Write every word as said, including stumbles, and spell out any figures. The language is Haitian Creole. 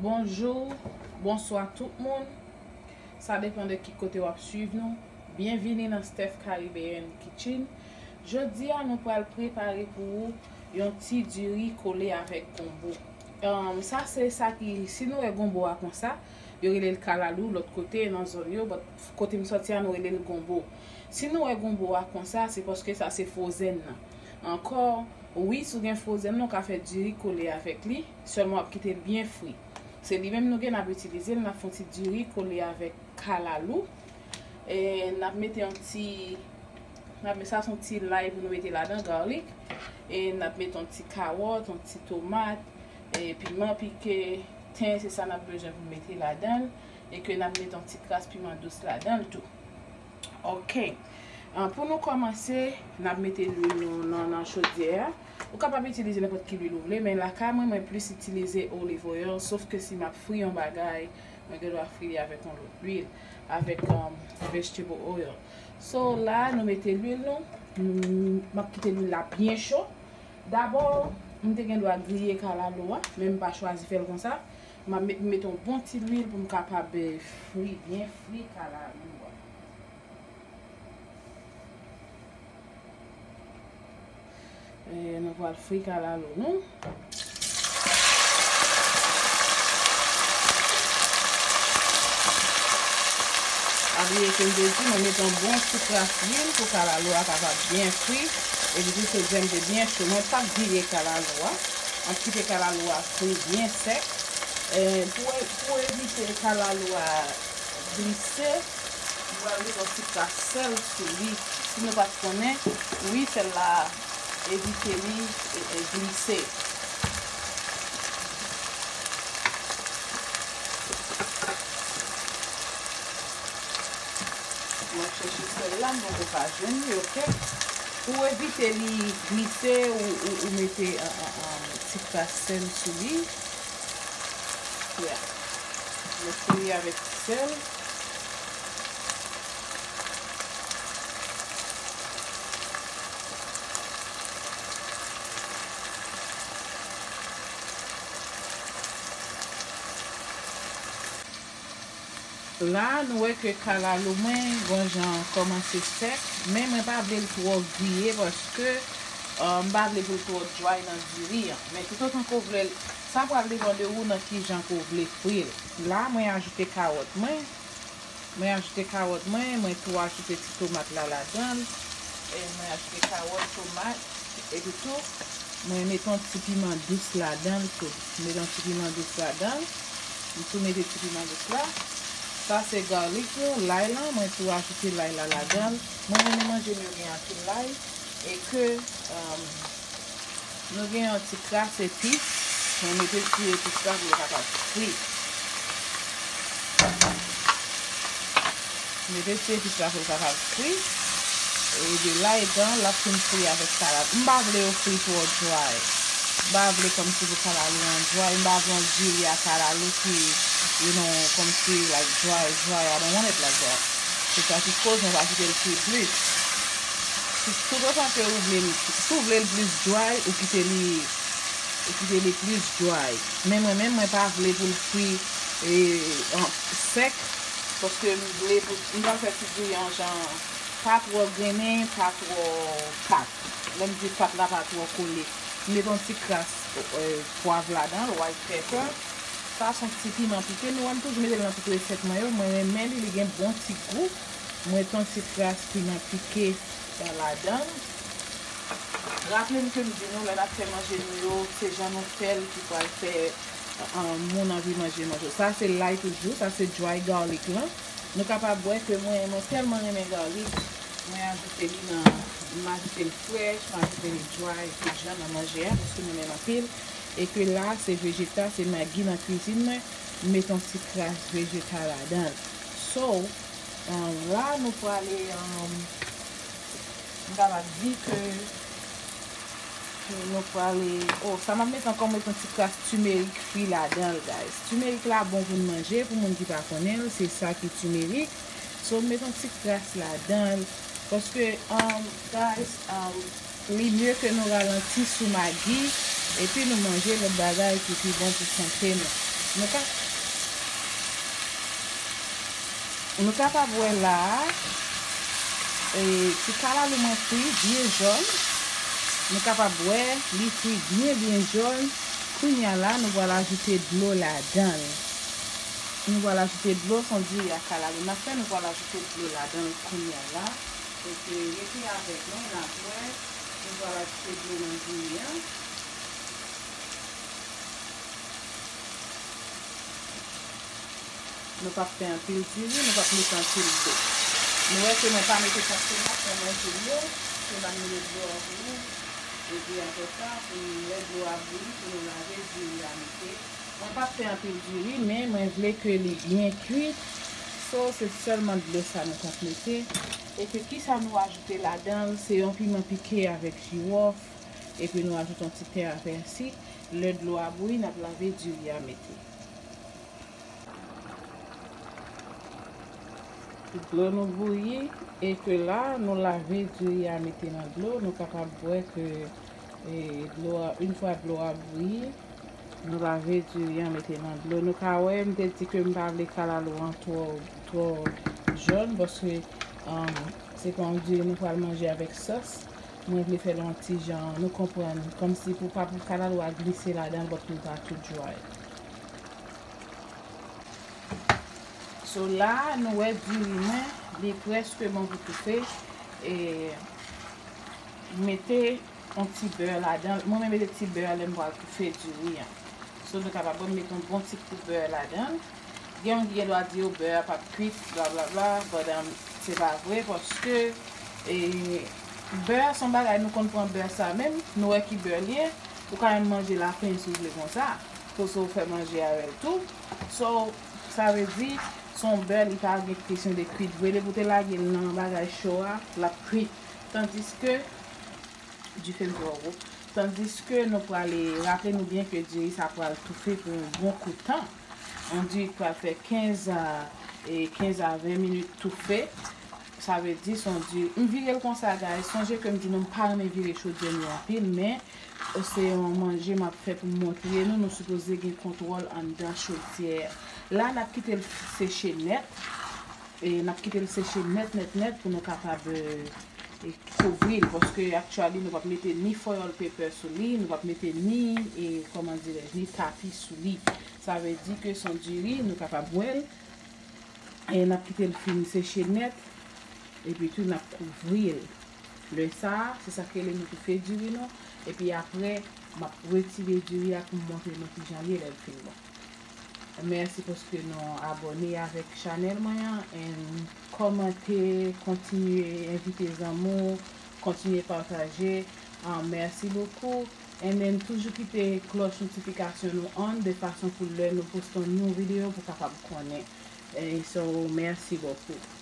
Bonjou, bonswa tout moun. Sa depann de ki kote w ap swiv nou. Byenvini nan Steph Caribbean Kitchen. Jodi a, nou pral prepare pou ou yon ti diri kole avèk gonbo. Ahn, sa se sa ki, si nou wè gonbo a konsa, yo rele l kalalou lòt kote nan zòn yo, but kote m sòti a, nou rele l gonbo. Si nou wè gonbo a konsa, se paske sa se frozen nan. Ankò, wi, si w gen frozen nan, w ka fè diri kole avèk li, sèlman w ap kite l byen fri. Se li menm nou gen, n ap itilize l, n ap fè yon ti diri kole avèk kalalou. E n ap mete yon ti, n ap, sa se yon ti lay pou nou mete ladan, garlic. E n ap mete yon ti kawòt, yon ti tomat, e piman pike, ten, se sa n ap bezwen pou mete ladan l. E ke n ap mete yon ti kras piman dous ladan l tou. Ok. Ah, pou nou kòmanse, n ap mete lwil nou nan, nan chodyè a. Ou kapab itilize nenpòt ki lwil ou vle, men lakay mwen, mwen plis itilize olive oil, sof ke si m ap fri yon bagay, mwen gen dwa fri li avèk yon lòt lwil, avèk, um, vegetable oil. So, la, nou mete lwil nou, nou, m ap kite lwil la byen cho. Dabò, m te gen dwa griye kalalou a, men m pa chwazi fè l konsa. M ap met, mete yon bon ti lwil pou m kapab, eh, fri, byen fri kalalou a. Eh, nou pral fri kalalou nou. Pa bliye ke m te di, mwen mete yon bon ti kras lwil pou kalalou a kapab byen fri. Epi tou, chodyè m te byen cho. Mwen p ap vire kalalou a. M ap kite kalalou a fri byen sèk. Eh, pou, pou evite kalalou a glise, nou pral mete yon ti kras sèl sou li. Si nou pa t konnen, wi, sèl la evite li, e, e, glise. M ap chèche sèl la, m poko ka jwenn li, ok. Pou evite li glise, ou, ou, ou mete, an, an, an, ti kras sèl sou li. Yeah. Mwen fouye avèk ti sèl. La, nou wè ke kalalou mwen, bon jan kòmanse sèk, men mwen pa vle l twò griye paske, euh, m pa vle pou l twò dry nan diri an. Men toutotan ke w vle l, sa pral depann de ou nan ki jan ke w vle fri l. La, mwen ajoute kawòt mwen. Mwen ajoute kawòt mwen, mwen tou ajoute ti tomat la ladan l. E mwen ajoute kawòt, tomat, epi tou, mwen mete yon ti piman dous ladan l tou. Mete yon ti piman dous ladan l. M tou mete ti piman dous la. Sa se garlic yo, lay lan, mwen tou ajoute lay la ladan l. Mwen renmen manje m yo gen anpil lay. E ke, um, nou gen yon ti kras epis. Mwen mete ti epis la pou l kapab fri. Mete ti epis la pou l kapab fri. E de la etan, l ap fin fri avèk kalalou. M pa vle yo fri twò dry. M pa vle kòmsi pou kalalou an dry. M pa vle yon diri a kalalou ki, you know, kòmsi, like, dry, dry. I don't want it like that. Se sa ki koz mwen pa kite l fri plis. Toutotan ke ou vle l, si w vle l plis dry, ou kite li, ou kite li plis dry. Men mwen menm, mwen pa vle pou l fri, e, an, sèk, paske m vle pou, m pral fè ti diri an jan pa twò grennen, pa twò pat. Lè m di pat la pa twò kole. M met yon ti kras, e, pwav ladan l, white pepper. Sa se yon ti piman pike. Nou wè m toujou mete l nan tout resèt mwen yo. Mwen renmen li, li gen bon ti gou. Mwen met yon ti kras piman pike, e, ladan l. Raple n ke m di nou, lè n ap fè manje nou yo, se jan nou fè l ki pral fè, e, moun anvi manje manje. Sa se lay toujou, sa se dry garlic lan. Nou kapab wè ke mwen, mwen tèlman renmen garlic, mwen ajoute li nan, m ajoute l frèch, m ajoute li dry, tout jan nan manje a, paske m renmen l anpil. E ke la, se vejetal, se Maggi nan kwizin mwen, m met yon ti kras vejetal ladan l. So, um, la, nou prale, um, m kapab di ke nou prale, oh, sa m ap met ankò, m met yon ti kras timerik fri ladan l, guys. Timerik la bon pou n manje, pou moun ki pa konnen l, se sa ki timerik. So, m met yon ti kras ladan l, paske, um, guys, um, li mye ke nou ralanti sou Maggi, epi nou manje lòt bagay ki pi bon pou sante nou. Nou ka, nou kapab wè la a, e, ti kalalou mwen fri byen jòn. Nou kapab wè li fri byen, byen jòn. Kounye a la, nou pral ajoute dlo ladan l. Nou pral ajoute dlo, se yon diri a kalalou n ap fè, nou pral ajoute dlo ladan l kounye a la. Donk, e, rete avèk mwen, n ap wè. Nou pral ajoute dlo nan diri a. Nou p ap fè anpil diri, nou p ap mete anpil dlo. Nou wè ke mwen pa mete fòseman fè manje l yo, ke m ap mete dlo a bouyi, epi apre sa, pou lè dlo a bouyi, pou nou lave diri a mete. Mwen p ap fè anpil diri, men mwen vle ke li byen kuit. So, se sèlman dlo sa nou konn mete. Epi kisa nou ajoute ladan l, se yon piman pike avèk jiwòf, epi nou ajoute yon ti ten a pèsi. Lè dlo a bouyi, n ap lave diri a mete. Dlo nou bouyi, e ke la, nou lave diri a mete nan dlo, nou kapab wè ke, e, dlo a, yon fwa dlo a bouyi, nou lave diri a mete nan dlo. Nou ka wè, m te di ke m pa vle kalalou an twò, twò jòn, paske, um, se pa yon diri nou pral manje avèk sòs. Mwen vle fè l yon ti jan, nou konprann, kòmsi pou pa pou kalalou a glise ladan l, but pou l pa tou dry. So la, nou wè diri mwen, li prèske bon pou toufe. E mete yon ti bè ladan l. Mwen menm mete ti bè lè m pral toufe diri an. So, nou kapab mete yon bon ti kou bè ladan l. Gen moun ki gen dwa di yo bè a p ap kuit, blablabla, but, um, se pa vre, paske, e, bè se yon bagay nou konn pran bè sa menm, nou wè ki bè l ye, ou ka menm manje lapen si w vle konsa, pou se w fè manje avè l tou. So, sa vle di, se yon bè, li pa gen kesyon de kuit vre, depi w te lage l nan bagay cho a, l ap kuit. Tandiske, dife m twò wo. Tandiske nou prale, raple nou byen ke diri sa pral toufe pou yon bon kou tan. Yon diri k pral fè kenz a, e, kenz a ven minit toufe. Sa vle di, se yon diri. M vire l konsa, guys. Sonje ke m di nou m pa renmen vire chodyè m yo anpil, men se yon manje m ap fè pou m montre nou. Nou sipoze gen kontwòl anndan chodyè a. La, n ap kite l seche nèt. E n ap kite l seche nèt, nèt, nèt pou nou kapab, e, e kouvri l, paske actually nou p ap mete ni foil paper sou li, nou p ap mete ni, e, kòman dirèj, ni tapi sou li. Sa vle di ke se yon diri, nou kapab wè l, e n ap kite l fin seche nèt, epi tou n ap kouvri l. Lè sa a, se sa k rele nou toufe diri nou, epi apre, m ap retire diri a pou m montre nou kijan l ye lè l fin bon. Mèsi paske nou abòne avèk chanèl mwen an, and kòmante, kontinye envite zanmi w, kontinye pataje. Ah, merci beaucoup. And then toujou kite klòch notifikasyon nou on, de fason pou lè nou poste yon nouvo videyo pou kapab konnen. And so, merci beaucoup.